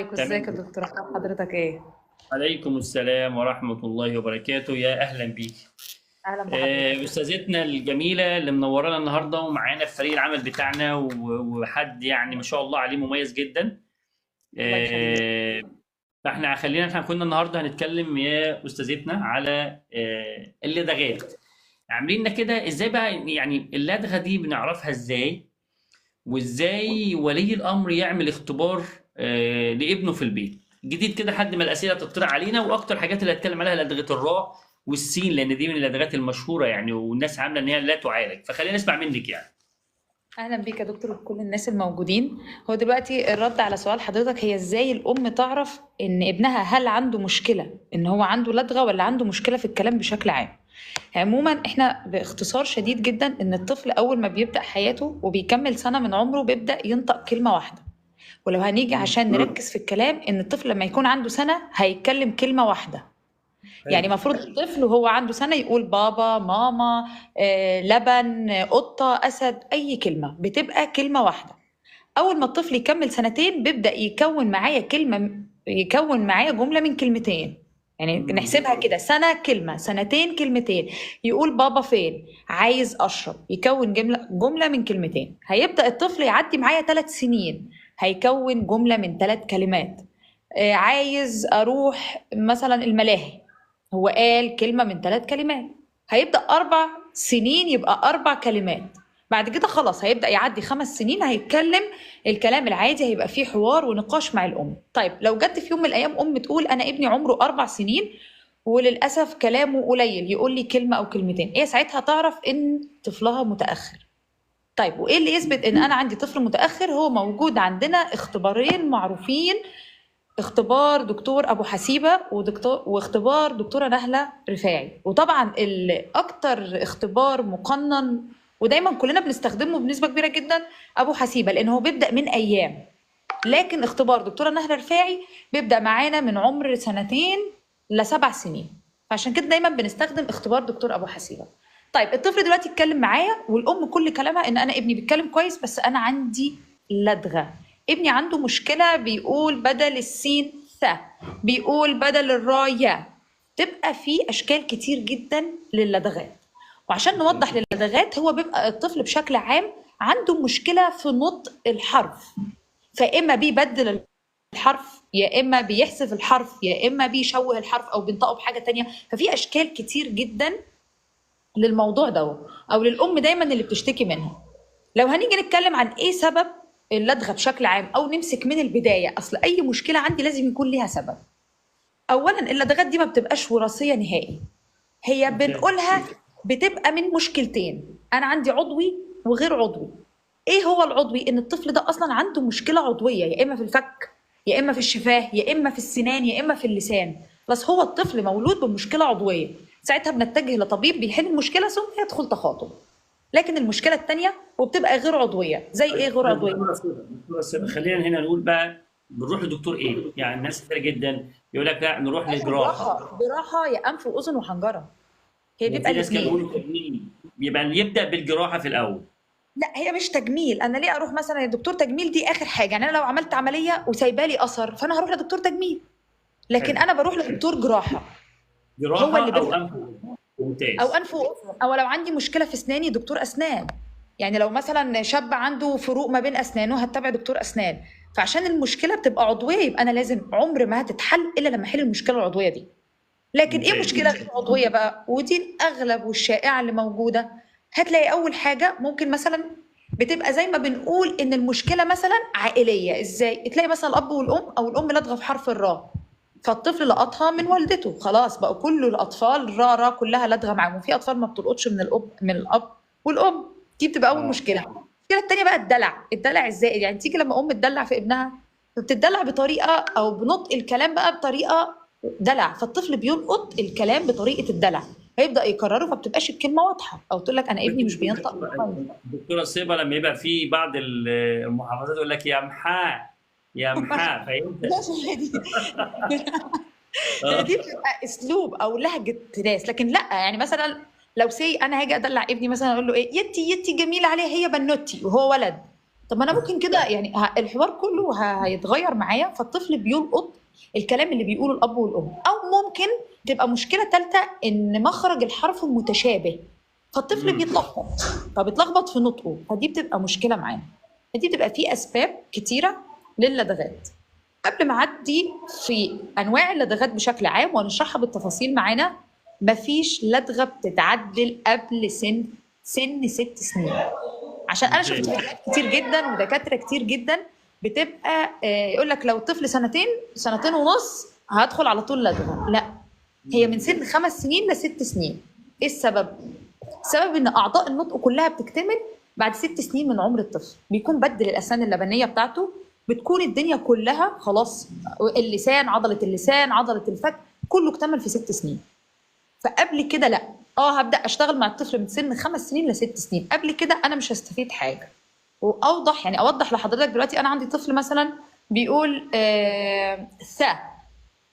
عليكم، ازيك يا تمام. دكتور؟ اخبار حضرتك ايه؟ عليكم السلام ورحمة الله وبركاته، يا أهلا بيك. اهلا بحضرتك. أستاذتنا الجميلة اللي منورانا النهاردة ومعانا في فريق العمل بتاعنا وحد يعني ما شاء الله عليه مميز جدا. الله يخليك. فاحنا خلينا، احنا كنا النهارده هنتكلم يا أستاذتنا على اللدغات. عاملين كده ازاي بقى؟ يعني اللدغة دي بنعرفها ازاي؟ وازاي ولي الامر يعمل اختبار لابنه في البيت جديد كده لحد ما الاسئلة تطلع علينا. واكتر حاجات اللي هتكلم عليها لدغه الراء والسين، لان دي من اللدغات المشهورة يعني، والناس عامله ان هي لا تعالج. فخلينا نسمع منك يعني. اهلا بيك يا دكتور وكل الناس الموجودين. هو دلوقتي الرد على سؤال حضرتك هي ازاي الام تعرف ان ابنها هل عنده مشكلة، ان هو عنده لدغه ولا عنده مشكلة في الكلام بشكل عام. عموما احنا باختصار شديد جدا ان الطفل اول ما بيبدا حياته وبيكمل سنة من عمره بيبدا ينطق كلمة واحدة. ولو هنيجي عشان نركز في الكلام، ان الطفل لما يكون عنده سنة هيتكلم كلمة واحدة. يعني المفروض الطفل وهو عنده سنة يقول بابا، ماما، لبن، قطة، اسد، اي كلمة بتبقى كلمة واحدة. اول ما الطفل يكمل سنتين بيبدا يكون معايا كلمة، يكون معايا جملة من كلمتين. يعني نحسبها كده، سنة كلمة، سنتين كلمتين. يقول بابا فين، عايز اشرب، يكون جملة من كلمتين. هيبدا الطفل يعدي معايا 3 سنين هيكون جملة من 3 كلمات. عايز اروح مثلا الملاهي، هو قال كلمة من 3 كلمات. هيبدا 4 سنين يبقى 4 كلمات. بعد كده خلاص هيبدا يعدي 5 سنين هيتكلم الكلام العادي، هيبقى فيه حوار ونقاش مع الام. طيب لو جت في يوم من الايام ام تقول انا ابني عمره 4 سنين وللاسف كلامه قليل، يقول لي كلمة او كلمتين، ايه ساعتها تعرف ان طفلها متاخر؟ طيب وايه اللي يثبت ان انا عندي طفل متاخر؟ هو موجود عندنا اختبارين معروفين، اختبار دكتور ابو حسيبه واختبار دكتورة نهله رفاعي. وطبعا الاكتر اختبار مقنن ودايما كلنا بنستخدمه بنسبة كبيرة جدا ابو حسيبه، لان هو بيبدا من ايام. لكن اختبار دكتورة نهله رفاعي بيبدا معانا من عمر 2 ل7 سنين، فعشان كده دايما بنستخدم اختبار دكتور ابو حسيبه. طيب الطفل دلوقتي اتكلم معايا والام كل كلامها ان انا ابني بيتكلم كويس بس انا عندي لدغه، ابني عنده مشكلة، بيقول بدل السين ث، بيقول بدل الراء يا. تبقى في اشكال كتير جدا للدغات. وعشان نوضح للدغات، هو بيبقى الطفل بشكل عام عنده مشكلة في نطق الحرف، فاما بيبدل الحرف، يا اما بيحذف الحرف، يا اما بيشوه الحرف او بينطقه بحاجة تانية. ففي اشكال كتير جدا للموضوع ده، او للام دايما اللي بتشتكي منها. لو هنيجي نتكلم عن ايه سبب اللدغه بشكل عام، او نمسك من البداية، اصل اي مشكلة عندي لازم يكون ليها سبب. اولا اللدغات دي ما بتبقاش وراثية نهائي، هي بنقولها بتبقى من مشكلتين، انا عندي عضوي وغير عضوي. ايه هو العضوي؟ ان الطفل ده اصلا عنده مشكلة عضوية، يا اما في الفك، يا اما في الشفاه، يا اما في السنان، يا اما في اللسان. بس هو الطفل مولود بمشكلة عضوية، ساعتها بنتجه لطبيب بيحل المشكلة ثم يدخل تخاطب. لكن المشكلة الثانية وبتبقى غير عضوية، زي ايه غير عضوية؟ خلينا هنا نقول بقى بنروح لدكتور ايه؟ يعني الناس كتير جدا يقول لك لا نروح للجراحه. جراحه يا انف واذن وحنجره، هي بيبقى الاثنين. ناس كانوا بيقولوا تجميل، يبقى يبدا بالجراحه في الاول. لا هي مش تجميل، انا ليه اروح مثلا لدكتور تجميل؟ دي اخر حاجة. يعني انا لو عملت عملية وسايبه لي اثر فانا هروح لدكتور تجميل، لكن انا بروح لدكتور جراحه. جراحه هو اللي او انف ممتاز، او انف واذن، او لو عندي مشكلة في اسناني دكتور اسنان. يعني لو مثلا شاب عنده فروق ما بين اسنانه هتبع دكتور اسنان. فعشان المشكلة بتبقى عضوية يبقى انا لازم، عمر ما هتتحل الا لما احل المشكلة العضوية دي. لكن ايه مشكلة غير عضوية بقى؟ ودي الاغلب والشائعه اللي موجودة. هتلاقي اول حاجة ممكن مثلا بتبقى زي ما بنقول ان المشكلة مثلا عائلية. ازاي؟ تلاقي مثلا الاب والام، او الام لدغه في حرف الراء، فالطفل لقطها من والدته، خلاص بقوا كل الاطفال را را كلها لدغه معاهم. وفي اطفال ما بتلقطش من الاب والام، دي بتبقى اول مشكلة. المشكلة الثانية بقى الدلع، الدلع الزائد. يعني تيجي لما ام تدلع في ابنها فبتدلع بطريقة، او بنطق الكلام بقى بطريقة دلع، فالطفل بيلقط الكلام بطريقة الدلع، فيبدا يكرره، فبتبقاش الكلمة واضحة، او تقول لك انا ابني مش بينطق. دكتورة صيبه لما يبقى في بعض المحافظات يقول لك يا محا يا محا، فهمت؟ دي بتبقى اسلوب او لهجه ناس. لكن لا، يعني مثلا لو سي انا هاجي ادلع ابني مثلا اقول له ايه، يتي يتي جميلة عليها، هي بنوتي وهو ولد، طب ما انا ممكن كده يعني الحوار كله هيتغير معايا. فالطفل بيلقط الكلام اللي بيقوله الاب والام. او ممكن تبقى مشكلة ثالثة ان مخرج الحرف متشابه، فالطفل بيتلخبط، فبيتلخبط في نطقه، فدي بتبقى مشكلة معانا. فدي بتبقى في اسباب كتيرة للدغات. قبل ما اعدي في انواع اللدغات بشكل عام ونشرحها بالتفاصيل معانا، مفيش لدغه بتتعدل قبل سن 6 سنين. عشان انا شفت فيديوهات كتير جدا ودكاترة كتير جدا بتبقى يقول لك لو طفل سنتين، سنتين ونص هدخل على طول لدغه. لا، هي من سن 5 سنين ل6 سنين. ايه السبب؟ السبب ان اعضاء النطق كلها بتكتمل بعد 6 سنين من عمر الطفل، بيكون بدل الاسنان اللبنيه بتاعته، بتكون الدنيا كلها خلاص، اللسان، عضلة اللسان، عضلة الفك، كله اكتمل في 6 سنين. فقبل كده لا، هبدا اشتغل مع الطفل من سن 5 سنين ل6 سنين، قبل كده انا مش هستفيد حاجة. واوضح يعني اوضح لحضرتك دلوقتي، انا عندي طفل مثلا بيقول ث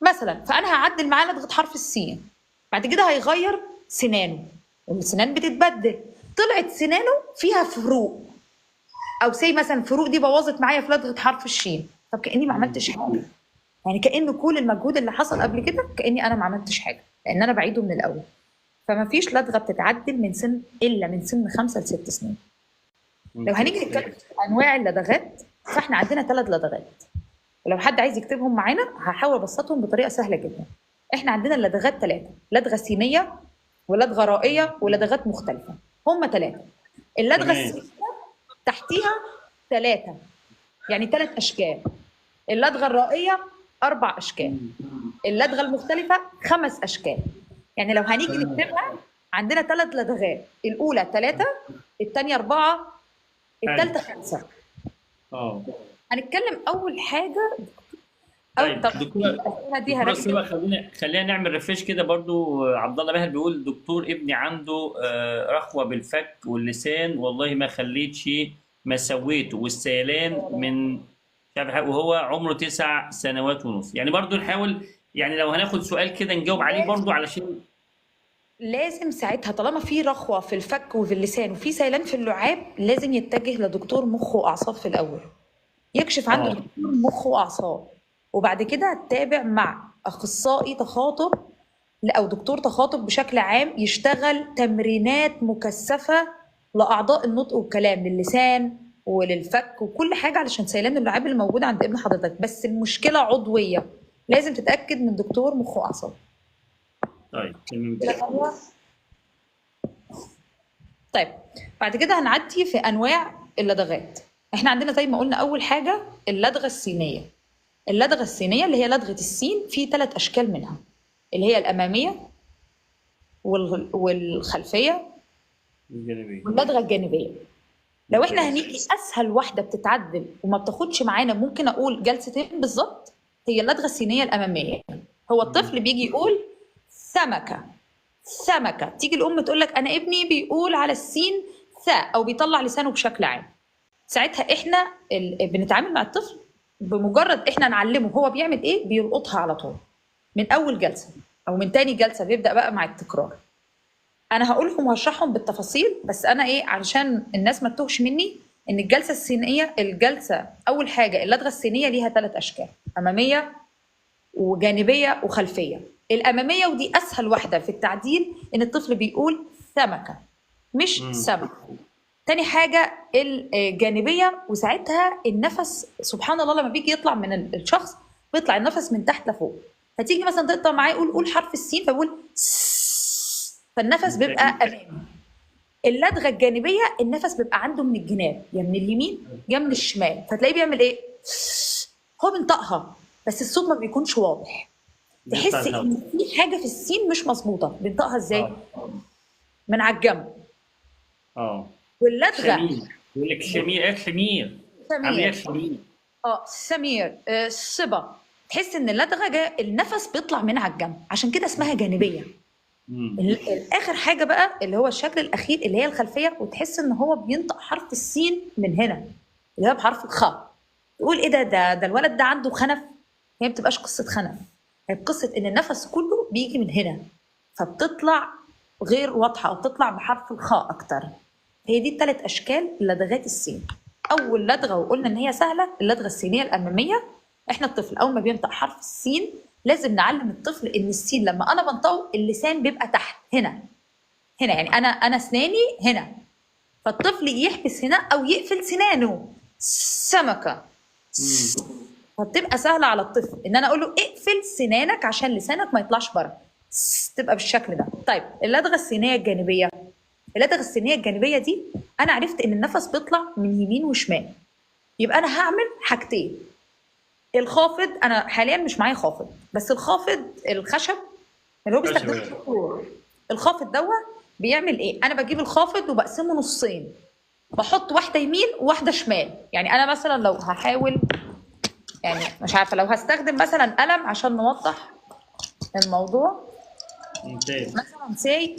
مثلا، فانا هعدل معاه لدغه حرف السين، بعد كده هيغير سنانه، السنان بتتبدل، طلعت سنانه فيها فروق، او سي مثلا فروق دي بوظت معايا في لدغه حرف الشين، طب كاني ما عملتش حاجة، يعني كأن كل المجهود اللي حصل قبل كده كأني انا ما عملتش حاجة، لان انا بعيدة من الاول. فما فيش لدغه بتتعدل من سن الا من سن 5 ل6 سنين. لو هنيجي نتكلم في انواع اللدغات، فاحنا عندنا 3 لدغات، ولو حد عايز يكتبهم معانا هحاول ابسطهم بطريقة سهلة جدا. احنا عندنا اللدغات 3، لدغه سينيه ولدغه رائيه ولدغات مختلفة، هم 3. اللدغه السينيه تحتيها 3، يعني 3 اشكال. اللدغه الرائيه 4 اشكال، اللدغه المختلفة 5 اشكال. يعني لو هنيجي نكتبها عندنا 3 لدغات، الاولى 3، الثانية 4، الثالثة 5. هنتكلم اول حاجة. طيب دكتورة خلينا نعمل refresh كده برضو. عبد الله ماهر بيقول دكتور ابني عنده رخوه بالفك واللسان، والله ما خليت شيء ما سويته، والسيلان من مش عارف، وهو عمره 9 سنوات ونص. يعني برضو نحاول، يعني لو هناخد سؤال كده نجاوب عليه برضو، علشان لازم ساعتها طالما في رخوه في الفك وفي اللسان وفي سيلان في اللعاب، لازم يتجه لدكتور مخ واعصاب في الاول، يكشف عنده دكتور مخ واعصاب، وبعد كده تتابع مع اخصائي تخاطب او دكتور تخاطب بشكل عام، يشتغل تمرينات مكثفة لاعضاء النطق والكلام، للسان وللفك وكل حاجة، علشان سيلان اللعاب اللي موجود عند ابن حضرتك. بس المشكلة عضوية، لازم تتاكد من دكتور مخ واعصاب. طيب تمام. طيب بعد كده هنعدي في انواع اللدغات. احنا عندنا زي ما قلنا اول حاجة اللدغه السينيه. اللدغه السينيه اللي هي لدغه السين، في 3 اشكال منها، اللي هي الامامية والخلفيه الجانبية واللدغه الجانبية. لو احنا هنيجي اسهل واحدة بتتعدل وما بتاخدش معانا، ممكن اقول جلستين بالظبط، هي اللدغه السينيه الامامية. هو الطفل بيجي يقول سمكة سمكة، تيجي الام تقول لك انا ابني بيقول على السين ثاء، او بيطلع لسانه بشكل عام. ساعتها احنا بنتعامل مع الطفل بمجرد احنا نعلمه هو بيعمل ايه، بيلقطها على طول من اول جلسه او من تاني جلسه، بيبدا بقى مع التكرار. انا هقولهم وهشرحهم بالتفاصيل، بس انا ايه علشان الناس ما تتوهش مني، ان الجلسة السينيه، الجلسة اول حاجة اللدغه السينيه ليها 3 اشكال، امامية وجانبيه وخلفيه. الامامية ودي اسهل واحدة في التعديل، ان الطفل بيقول سمكة مش سمك. تاني حاجة الجانبية، وساعتها النفس سبحان الله لما بيجي يطلع من الشخص بيطلع النفس من تحت لفوق، فتيجي مثلا تقطع معاه يقول قول حرف السين، فبيقول فالنفس بيبقى امامي. اللدغه الجانبية النفس بيبقى عنده من الجناب، يا من اليمين يا من الشمال، فتلاقيه بيعمل ايه؟ هو بينطقها بس الصوت ما بيكونش واضح، تحس ان في حاجة في السين مش مظبوطة. بينطقها ازاي؟ من على الجنب. واللدغه يقول لك شمير، ايه شمير؟ سمير. سمير، صبا. تحس ان اللدغه جا النفس بيطلع من على الجنب، عشان كده اسمها جانبيه. الاخر حاجة بقى اللي هو الشكل الاخير اللي هي الخلفية، وتحس ان هو بينطق حرف السين من هنا اللي هو بحرف الخاء. تقول ايه ده ده الولد ده عنده خنف. هي ما بتبقاش قصة خنف، هي قصة ان النفس كله بيجي من هنا، فبتطلع غير واضحة او بتطلع بحرف الخاء اكتر. هي دي الثلاث اشكال لدغات السين. اول لدغه وقلنا ان هي سهلة، اللدغه السينيه الامامية. احنا الطفل اول ما بينطق حرف السين لازم نعلم الطفل ان السين لما انا بنطقه اللسان بيبقى تحت هنا هنا، يعني انا اسناني هنا، فالطفل يحبس هنا او يقفل سنانه سمكة. فبتبقى سهلة على الطفل ان انا اقول له اقفل سنانك عشان لسانك ما يطلعش بره، تبقى بالشكل ده. طيب اللدغه السينيه الجانبية، اللدغه السينيه الجانبية دي انا عرفت ان النفس بيطلع من يمين وشمال، يبقى انا هعمل حاجتين. الخافض، انا حاليا مش معايا خافض، بس الخافض الخشب اللي هو بيستخدمه الدكتور، الخافض دوت بيعمل ايه؟ انا بجيب الخافض وبقسمه نصين، بحط واحدة يمين وواحدة شمال. يعني انا مثلا لو هحاول، يعني مش عارفه، لو هستخدم مثلا قلم عشان نوضح الموضوع. ممتاز. مثلا سي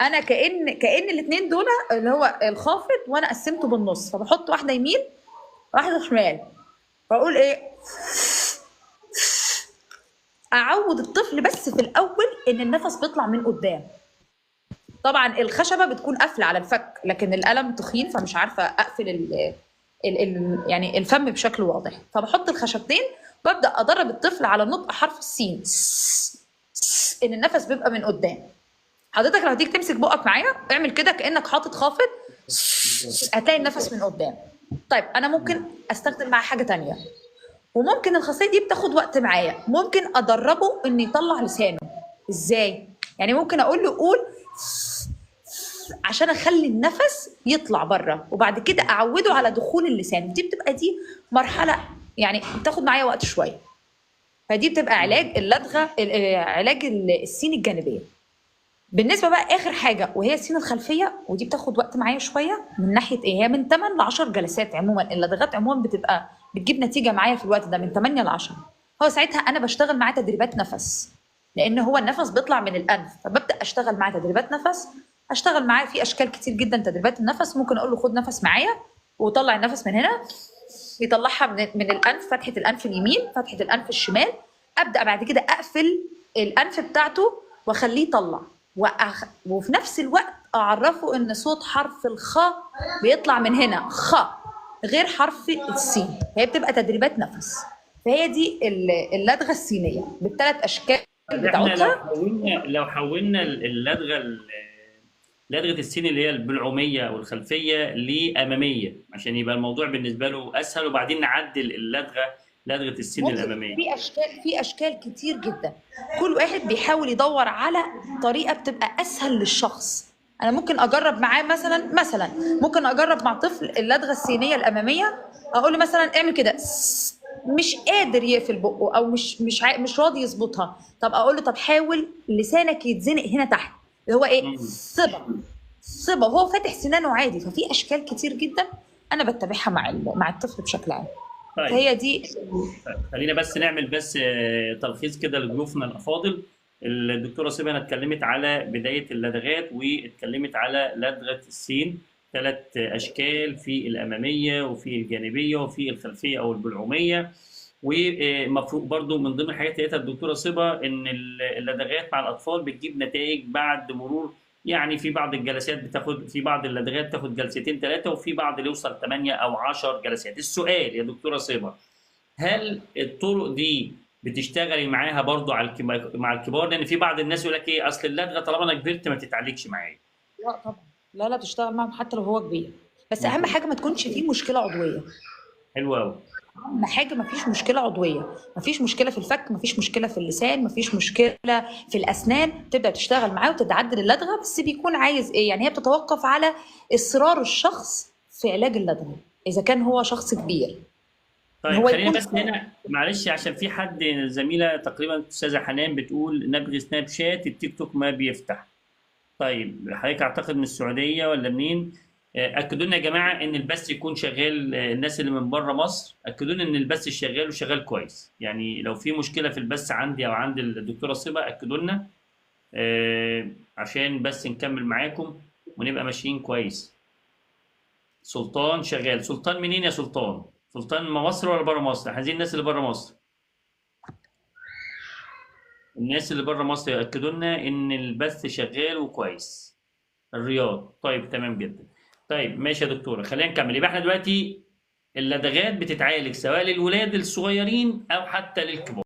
انا كأن الاثنين دول اللي هو الخافض وانا قسمته بالنص، فبحط واحدة يمين واحدة شمال، فاقول ايه؟ اعود الطفل بس في الاول ان النفس بيطلع من قدام. طبعا الخشبة بتكون قافله على الفك، لكن القلم تخين فمش عارفه اقفل ال ال يعني الفم بشكل واضح، فبحط الخشبتين ببدا ادرب الطفل على نطق حرف السين ان النفس بيبقى من قدام. حضرتك لو هتيجي تمسك بقك معايا اعمل كده كانك حاطط خافض، هتلاقي النفس من قدام. طيب انا ممكن استخدم معاه حاجة تانية، وممكن الخاصية دي بتاخد وقت معايا، ممكن ادربه ان يطلع لسانه. ازاي؟ يعني ممكن اقول له قول عشان اخلي النفس يطلع بره، وبعد كده اعوده على دخول اللسان. دي بتبقى دي مرحلة يعني بتاخد معايا وقت شوية. فدي بتبقى علاج اللدغه، علاج السين الجانبية. بالنسبة بقى اخر حاجة وهي السين الخلفية، ودي بتاخد وقت معايا شوية من ناحية ايه؟ هي من 8 ل 10 جلسات عموما. اللدغات عموما بتبقى بتجيب نتيجة معايا في الوقت ده من 8 ل 10. هو ساعتها انا بشتغل معاه تدريبات نفس، لان هو النفس بيطلع من الانف، فببدا اشتغل معاه تدريبات نفس. اشتغل معاه في اشكال كتير جدا تدريبات النفس. ممكن اقول له خد نفس معايا وطلع النفس من هنا، يطلعها من الانف، فتحه الانف اليمين، فتحه الانف الشمال. ابدا بعد كده اقفل الانف بتاعته واخليه يطلع، وفي نفس الوقت اعرفه ان صوت حرف الخاء بيطلع من هنا، خاء، غير حرف السين. هي بتبقى تدريبات نفس. فهي دي اللدغه السينيه بالثلاث اشكال بتاعتها. لو حولنا اللدغه، لدغه السين اللي هي البلعوميه والخلفيه لاماميه عشان يبقى الموضوع بالنسبة له اسهل، وبعدين نعدل اللدغه، لدغه السين الامامية. في اشكال كتير جدا، كل واحد بيحاول يدور على طريقه بتبقى اسهل للشخص. انا ممكن اجرب معاه مثلا ممكن اجرب مع طفل اللدغه السينيه الامامية، اقول له مثلا اعمل كده، مش قادر يقفل بقه او مش راضي يظبطها. طب اقول له طب حاول لسانك يتزنق هنا تحت، اللي هو ايه؟ صبا صبا، وهو فاتح سنانه عادي. ففي اشكال كتير جدا انا بتبعها مع الطفل بشكل عام. طيب. فهي دي. طيب. خلينا بس نعمل بس تلخيص كده لضيوفنا الافاضل. الدكتورة صبا اتكلمت على بداية اللدغات، واتكلمت على لدغه السين، 3 اشكال، في الامامية وفي الجانبية وفي الخلفية او البلعوميه. ومفروض برضو من ضمن الحاجات اللي قالتها الدكتورة صبا ان اللدغات مع الاطفال بتجيب نتائج بعد مرور، يعني في بعض الجلسات بتاخد، في بعض اللدغات تاخد جلستين 3، وفي بعض اللي يوصل 8 او 10 جلسات. السؤال يا دكتورة صبا، هل الطرق دي بتشتغلي معاها برضو على مع الكبار؟ لان في بعض الناس يقول لك ايه، اصل اللدغه طالما انا كبرت ما تتعالجش معايا. لا طبعا، لا بتشتغل معاهم حتى لو هو كبير، بس اهم حاجة ما تكونش فيه مشكلة عضوية. حلو قوي. اهم حاجة ما فيش مشكلة عضوية، ما فيش مشكلة في الفك، ما فيش مشكلة في اللسان، ما فيش مشكلة في الاسنان، تبدا تشتغل معاه وتتعدل اللدغه. بس بيكون عايز ايه؟ يعني هي بتتوقف على اصرار الشخص في علاج اللدغه اذا كان هو شخص كبير. طيب هو خلينا بس هنا معلش، عشان في حد زميله تقريبا استاذه حنان بتقول نبغي سناب شات، التيك توك ما بيفتح. طيب حضرتك اعتقد من السعودية ولا منين؟ اكدوا لنا يا جماعة ان البث يكون شغال. الناس اللي من بره مصر اكدوا لنا ان البث شغال وشغال كويس. يعني لو في مشكلة في البث عندي او عند الدكتورة صبا اكدوا لنا، عشان بس نكمل معاكم ونبقى ماشيين كويس. سلطان شغال. سلطان منين يا سلطان؟ سلطان من مصر ولا بره مصر؟ عايزين الناس اللي بره مصر. الناس اللي بره مصر ياكدوا لنا ان البث شغال وكويس. الرياض. طيب تمام جدا. طيب ماشي يا دكتورة، خلينا نكمل. يبقى احنا دلوقتي اللدغات بتتعالج سواء للولاد الصغيرين او حتى للكبار.